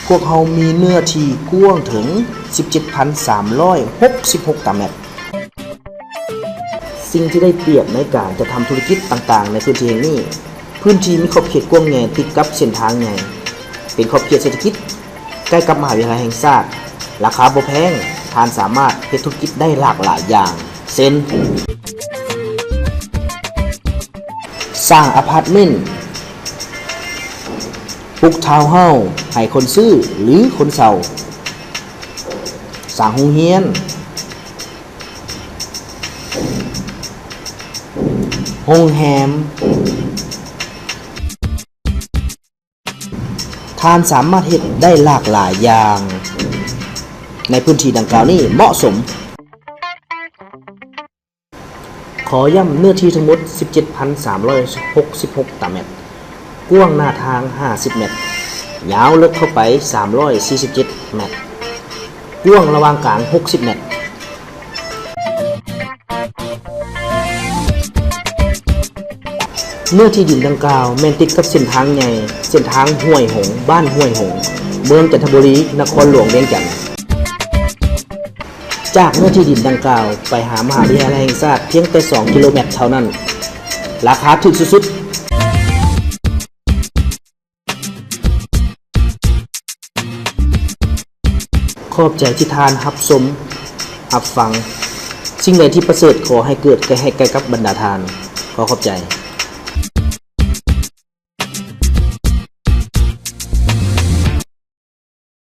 ພວກເຮົາມີເນື້ອທີ່ກວ້າງເຖິງສິບເຈັດພັນສາມຮ້ອຍຫົກສິບຫົກຕາແມັດ. ສິ່ງທີ່ໄດ້ປຽບໃນການຈະທຳທຸລະກິດຕ່າງໆໃນພື້ນທີ່ແຫ່ງນີ້, ພື້ນທີ່ມີຂອບເຂດກວ້າງໃຫຍ່ຕິດກັບເສັ້ນທາງໃຫຍ່, ເປັນຂອບເຂດເສດຖະກິດໃກ້ກັບມະຫາວິທະຍາໄລແຫ່ງຊາດ, ລາຄາບໍ່ແພງ, ທ່ານສາມາດເຮັດທຸລະກິດໄດ້ຫຼາກຫຼາຍຢ່າງ ເຊັ່ນ ສ້າງອາພາດເມັນ, ປຸກທາວນເຮົາໃຫ້ຄົນຊື້ ຫຼື ຄົນເຊົ່າ, ສ້າງໂຮງຮຽນ, ໂຮງແຮມ. ທ່ານສາມາດເຮັດໄດ້ຫຼາກຫຼາຍຢ່າງໃນພື້ນທີ່ດັ່ງກ່າວນີ້ເໝາະສົມ. ຂໍຢ້ຳເນື້ອທີ່ທັງໝົດສິບເຈັດພັນສາມຮ້ອຍຫົກສິບຫົກຕາແມັດ, ກວ້າງໜ້າທາງຫ້າສິບແມັດ, ຍາວເລິກເຂົ້າໄປສາມຮ້ອຍສີ່ສິບເຈັດແມັດ, ກວ້າງລະຫວ່າງກາງຫົກສິບແມັດ. ເນື້ອທີ່ດິນດັ່ງກ່າວແມ່ນຕິດກັບເສັ້ນທາງໃຫຍ່, ເສັ້ນທາງຫ້ວຍຫົງ, ບ້ານຫ້ວຍຫົງ, ເມືອງຈັນທະບູລີ, ນະຄອນຫຼວງວຽງຈັນ. ຈາກເນື້ອທີ່ດິນດັ່ງກ່າວໄປຫາມະຫາວິທະຍາໄລແຫ່ງຊາດພຽງແຕ່ສອງກິໂລແມັດເທົ່ານັ້ນ, ລາຄາຖືກສຸດໆ. ຂອບໃຈທີ່ທ່ານຮັບຊົມ, ຮັບຟັງ. ສິ່ງໃດທີ່ປະເສີດ, ຂໍໃຫ້ເກີດແກ່, ໃຫ້ແກ່ກັບບັນດາທ່ານ. ຂໍຂອບໃຈ.